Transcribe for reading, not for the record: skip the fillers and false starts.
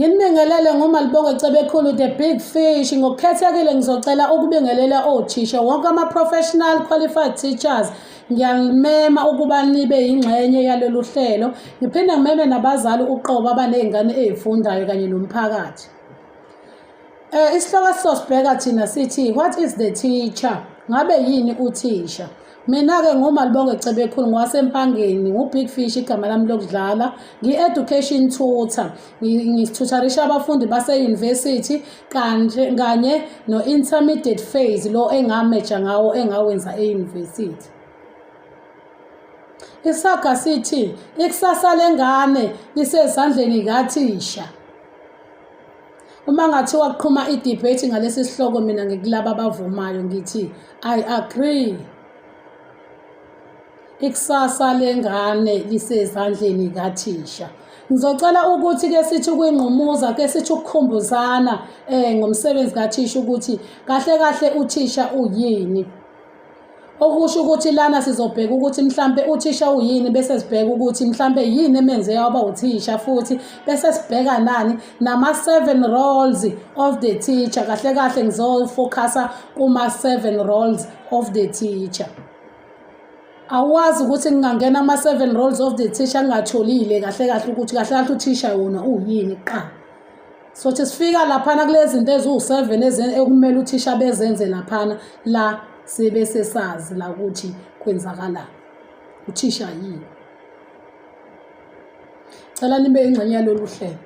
Nginibingelele ngoMalibongwe Cebekhulu the big fish. Ngokukhethekile ngizocela ukubingelela othisha wonke ama-professional qualified teachers. Ngiyanimema ukuba nibe yingxenye yalolu hlelo. Ngiphinde ngimeme nabazali uqobo abaney'ngane ey'fundayo kanye nomphakathi. Isihloko esizosibheka thina sithi what is the teacher? Ngabe yini uthisha? Mina-ke nguMalibongwe Cebekhulu ngowasempangeni, ngu-Big Fish igama lami lokudlala. Ngi-education tutor, ngithutharisha abafundi base-university kanje kanye no-intermediate phase lo engameja ngawo engawenza e-university. Isaga sithi ikusasa lengane lisezandleni kathisha. Uma ngathiwa kuqhuma i-debate ngalesi sihloko mina ngikulaba abavumayo ngithi I agree. Ikusasa lengane lisezandleni kathisha. Ngizocela ukuthi ke sithi ukuyingqumuza ke sithi ukukhumbuzana ngomsebenzi kathisha ukuthi kahle kahle uthisha uyini. Okusho ukuthi lana sizobheka ukuthi mhlampe uthisha uyini bese sibheka ukuthi mhlampe yini emenze waba uthisha futhi bese sibheka nani nama-seven roles of the teacher. Kahle kahle ngizofocusa kuma-seven roles of the teacher. Awukwazi ukuthi ngingangena kuma-seven roles of the teacher ngingatholile kahle kahle ukuthi kahle kahle uthisha wona uyini kuqala. Sothi sifika laphana kulezi zinto eziwu-seven ekumele uthisha bezenze laphana la sibe sesazi la ukuthi kwenzakalani. Uthisha yini? Cela nibe ingxenye yalolu hlelo.